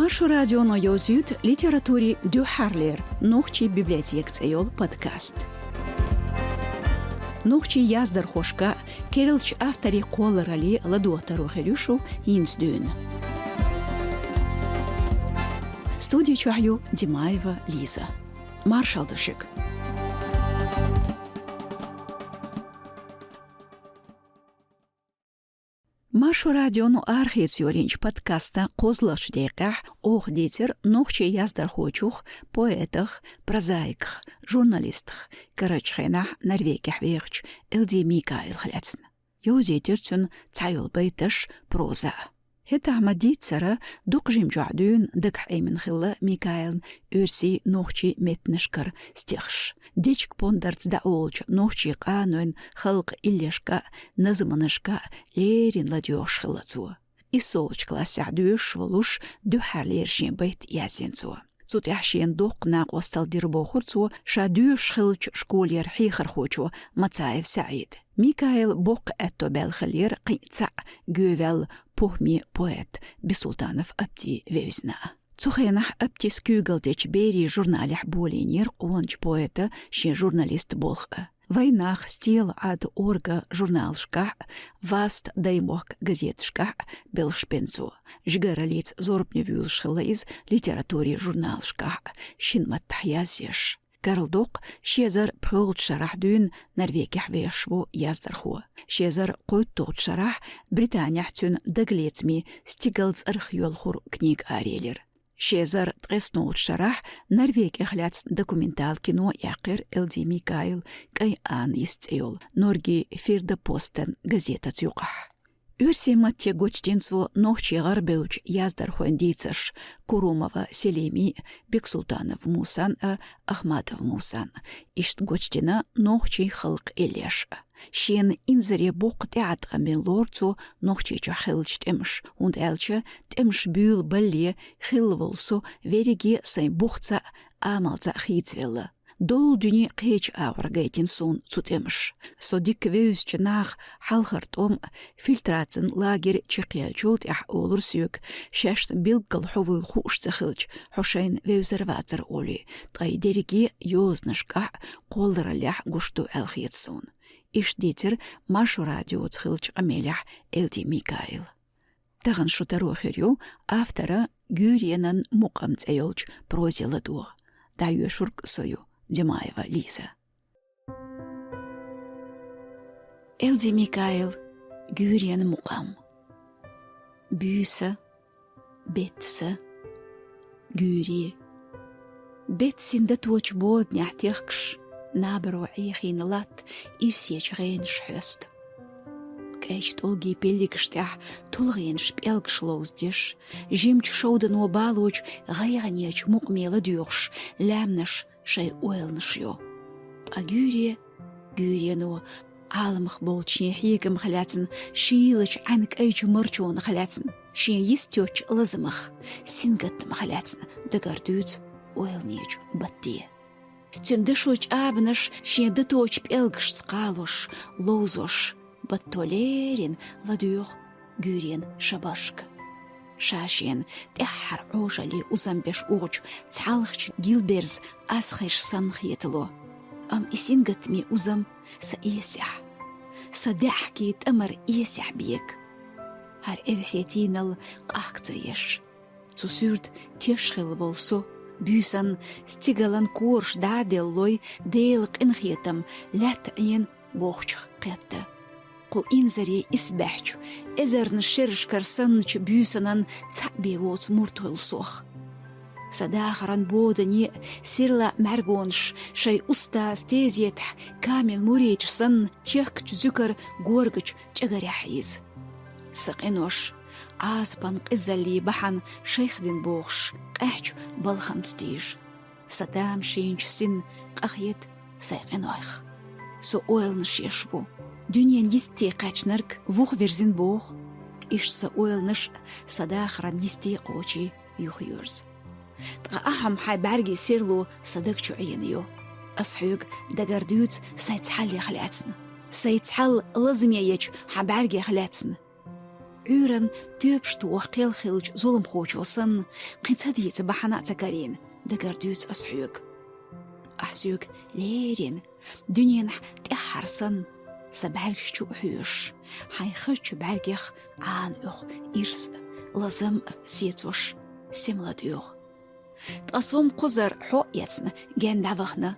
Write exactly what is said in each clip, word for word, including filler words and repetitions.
Маршо радионо йовзуьйту литературин дуьххьарлера «Нохчийн библиотека» цӀе йолу подкаст. Нохчийн яздархошка, керлачу авторийн кхолларалле ладогӀа таро хир ю шу хӀинца дуьйна. Студи чохь ю Димаева Лиза. Маршалла ду шуьга. Маршо радионо арахеца йолийначу подкастан кхозлагӀчу декъехь оха дийцира нохчийн яздархочух, поэтах, прозаиках, журналистах, карарчу хенахь Норвегехь вехачу Элди Микаилах лаьцна. Йовзийтира цуьнан цхьайолу байташ, проза. ХӀетахь ма-дийццара, дукха жимчохь дуьйна дагахь Ӏемина хилла Микаилан оьрсийн, нохчийн меттанашкара стихаш. Дечиг-пондарца дӀаолучу нохчийн къанойн, халкъан иллешка а, назманашка а леррина ладоьгӀуш хилла цо. ИссолгӀачу классехь доьшуш волуш, дуьххьарлера шен байт яздина цо. Цу тӀехь шена доккха накъосталла дира, бохура цо, ша доьшуш хиллачу школера хьехархочо, Мацаев СаӀида. Микаила боккха аьтто баьлла хиллера кхин а цхьаъ гоьваьлла похӀме поэт Бисултанов Апти вевзина. Цу хенахь Аптис куьйгалла дечу «Берийн» журналехь болийнера къоначу поэтан шен журналистан болх а. «Вайнах», «Стелаъад», «Орга» журналашкахь а, «Васт», «Даймохк» газеташкахь а белхаш бина цо. Жигараллица зорбане вуьйлуш хилла иза литературин журналашкахь а, шина маттахь язъеш. Карладоккху, ши эзар пхоьалгӀачу шарахь дуьйна Норвегехь вехаш ву яздархо. Ши эзар кхойтталгӀачу шарахь Британехь цуьнан дагалецамийн стигалла цӀарах йоьлхура книга араелира. Ши эзар ткъеснолгӀачу шарахь Норвегех лаьцна документал кино яьккхира Элди Микаила «КӀайн Анна» йист цӀе йолу Норгин «Фирда Постен» газетаца юкъахь. Оьрсийн матте гочдина цо нохчийн, гӀарабевллачу яздархойн дийцарш Курумова Селимин а, Бексултанов Мусан а, Ахмадов Мусан а. Иштта гочдина нохчийн халкъан иллеш а. Шена инзаре боккха тӀеӀаткъам бина лору цо Нохчийчохь хиллачу тӀемаша, хӀунда аьлча тӀемаш буьйлабале хилла волу со верриге а сайн бухца а, амалца а хийцавелла. Долу дуьне кхечу агӀор гайтина суна цу тӀемаша. Со дика вевзачу наха хьалхара тӀом а, фильтрацин лагерь чекхъяьллачул тӀаьхьа олура соьга, шаьшна билггал хьо вуйла хууш ца хилча, хьо шайна вевзар вацара олий, ткъа и дерриге а йозанашкахь а, кхоллараллехь а гуш ду аьлла хета суна. Иштта дийцира Маршо радиоца хиллачу къамелехь Элди Микаила. Тахана шу таро хир ю автора «Гуьйренан мукъам» цӀе йолчу прозе ладогӀа. ДӀайоьшург со ю, Димаева Лиза. Элди Микаил, «Гуьйренан мукъам». Буьйса, беттаса, гуьйре. Беттасийн даточу боданехь техкаш, набаро Ӏехийна латта ирсечу гӀенаш хьоьсту. КӀайчу тӀулгийн пиллигаш тӀехь тулгӀенаш пӀелгаш ловзадеш, жимачу шовдано балочу гӀайгӀанечу мукъаме ладоьгӀуш, лаьмнаш шайн ойланаш йо. Ткъа гуьйре, гуьйрено, Ӏаламах болчу шен хьегамах лаьцна, шийлачу Ӏаьнан кӀайчу марчонах лаьцна, шен йист йоцчу лазамах, сингаттамах лаьцна дагардуьйцу ойланечу батте. Цуьнан дашочу абанаш шен даточу пӀелгашца кхалош, ловзош, батто леррина ладоьгӀу гуьйренан шабаршка. Ша шена тӀаьххьара Ӏожаллин узам беш ухучу цхьалхачу гилберзан асхеш санна хетало. Амма и сингаттамийн узам сан эсехь, сан даьӀахкийн тӀамар эсехь бега. ХӀара эвхьетийнал къахка ца еш. Цу суьрта теш хилла волу со, буьйсанна стигалан кораш дӀа а деллой, Делан къинхетам лаьтта Ӏена бохучух кхетта. Кху инзаре исбаьхьчу, эзарнаш шерашкара санначу буьйсанан цхьаъ бен воцу мурд хуьлу сох. Сан дахаран бодане а, сирла мӀаьргонаш шайн устазан тезетахь камил муридаш санна чехкачу зуькар горгачу чӀагарехь хьийза. Сан къинош, Ӏазапан къизаллин бахьана шайх дина бохуш, къаьхьачу балхамца тийжа. Сан тамашийначу синна къахета сайн къинойх. Со ойланаш еш ву. Дуьненан йисте кхаьчнарг вуха вирзина боху. Иштта сан ойланаш а сан дахаран йисте кхочий юхайоьрзу. Ткъа ахьа-м хьайн бӀаьргийн серло сан даг чу Ӏена ю. Ас хьоьга дагардуьйцу сайн цхьаллех лаьцна. Сайн цхьалла лазаме ечу хьан бӀаьргех лаьцна. Ӏуьйранна тоьпаш тоха кхел хиллача зуламхочо санна, кхин ца дийца бахьана а ца карийна, дагара дуьйцу ас хьоьга. Ахь соьга леррина, дуьненахь тӀаьххьара санна, сан бӀаьргаш чу а хьоьжуш, хьайн хазачу бӀаьргех Ӏана оьху ирс а, лазам а сецош, сема ладоьгӀу. Ткъа со-м кхузара хьо а эцна, генна дӀавахана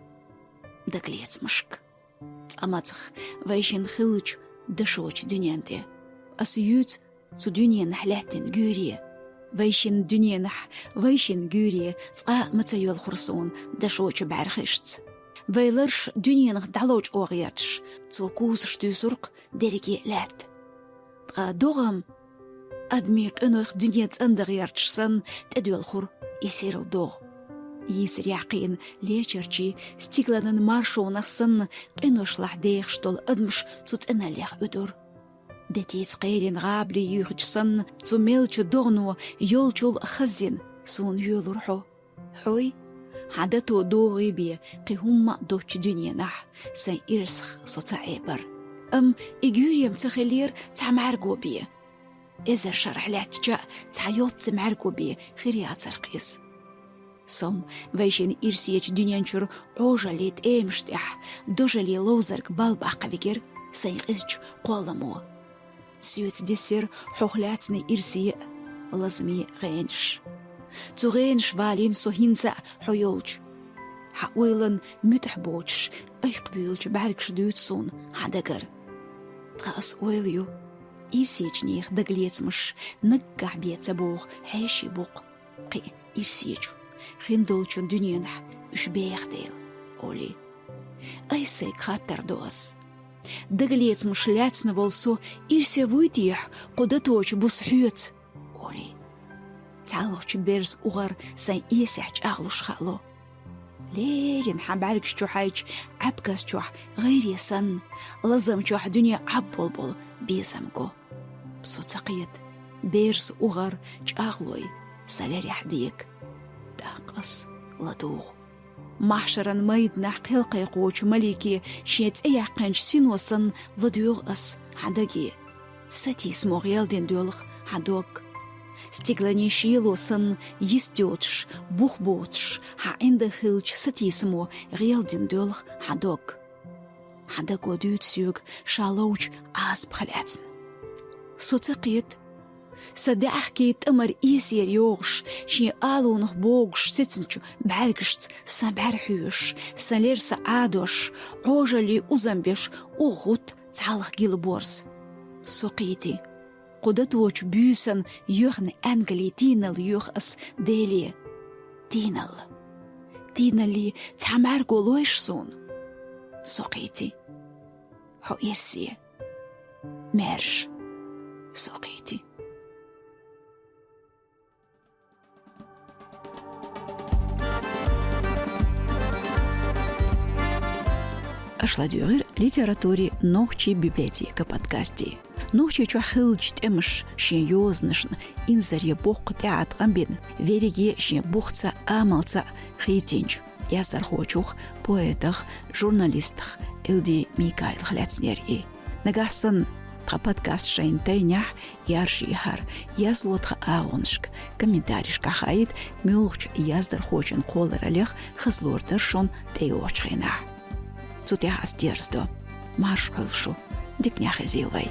дагалецамашка. Цкъа мацах, вайшинна хиллачу дашочу дуьнен тӀе. Ас юьйцу цу дуьненахь лаьттина гуьйре. Вайшинна дуьненахь, вайшинна гуьйре цкъа а ма ца йоьлхура суна дашочу бӀаьрхишца. Вай ларш дуьненах дӀаловчӀо гӀерташ, цо кусаш туьйсура-кх дерриге а лаьтта. Ткъа догӀа-м, адамийн къинойх дуьне цӀандан гӀерташ санна, тӀедоьлхура и серла догӀа. Йийсарехь кхиъна лечарчий, стигланан маршонах санна, къиношлахь дехаш долу адамаш цу цӀеналлех уьдура. Детица кхерина гӀабали юьйхича санна, цу мелча догӀано йолчул а хаззина суна йоьлура хьо. Хьой, хьан дато догӀий бен кхин хӀумма а доцучу дуьненахь, сайн ирсах со ца Ӏебара. Амма и гуьйре-м ца хиллера цхьа мӀаьрго бен. Эзар шарахь лаьттача а цхьа йоццу мӀаьрго бен хир яцара-кх иза. Со-м вайшинна ирсечу дуьнен чуьра Ӏожаллин тӀемаш тӀехь, дожаллин ловзарг балбаккха вигира сайн къизачу кхолламо. Соьца дисира хьох лаьцна ирсе а, лазаме а гӀенаш. Цу гӀенаш валийна со хӀинца а хьо йолчу. Хьан ойланна муьтӀахь боцуш, айкхбуьйлучу бӀаьргаша дуьйцу суна хьан дагара. Ткъа ас ойла ю, ирсечу нехан дагалецамаш наггахь бен ца богӀу хьеший бу-кх, кхин ирсечу, хиндолчун дуьненахь уьш беха дела, олий. Айса сайга хаттар до ас. Дагалецамаш лаьцна волу со ирсе вуй техьа кху даточу буса хьоьца, олий. ЦхьалгӀачу берза угӀар сайн эсехь чӀагӀлуш хаало. Леррина хьан бӀаьргаш чу хьайчу Ӏаьпказ чохь гӀайре санна, лазам чохь дуьне Ӏабболболу безам го. Со ца кхета, берза угӀар чӀагӀлой сан лерехь дега. ТӀаккха ас ладугӀу. Махьшаран майданахь кхел кхайкхочу малике шен цӀе яьккхинчу сино санна ладоьгӀу ас хьан даге. Сатийсамо гӀелдина доьлху хьан дог. Стигланийн шело санна йист йоцуш, бух боцуш, хьан ӀиндагӀ хиллачу сатийсамо гӀелдина доьлху хьан дог. Хьан даго дуьйцу соьга ша ловчу Ӏазапах лаьцна. Со ца кхета, сан даьӀахкийн тӀамар эсера йогӀуш, шен алонах богуш сецначу бӀаьргашца сан бӀаьра хьоьжуш, сан лерса Ӏадош, Ӏожаллин узам беш, угӀа гӀутту цхьалха гила борз. Со кхийти. Кху даточу буьйсан йоьхна аьнгале тийналла йоьху ас Деле. Тийналла. Тийналлин цхьа мӀаьрго лойша суна. Со кхийти. Хьо ирсе. Маьрша. Со кхийти. Аша ладуьйгӀира литературин «Нохчийн библиотека» подкасте. Нохчийчохь хиллачу тӀемаша шен йозанашна инзаре боккха тӀеӀаткъам бина, верриге шен бухца, амалца хийцинчу яздархочух, поэтах, журналистах Элди Микаилах лаьцнера и. Нагахь санна тхан подкаст шайна тайнехь, яржийхьара, язло тхан агӀонашка, комментарийшкахь хаийта, муьлххачу яздархочун кхоллараллех хаза лоьраш дара шуна тӀейогӀучу хенахь. Цу тӀехь ас дерзадо. Марша Ӏойла шу. Диканехь хезийла вай.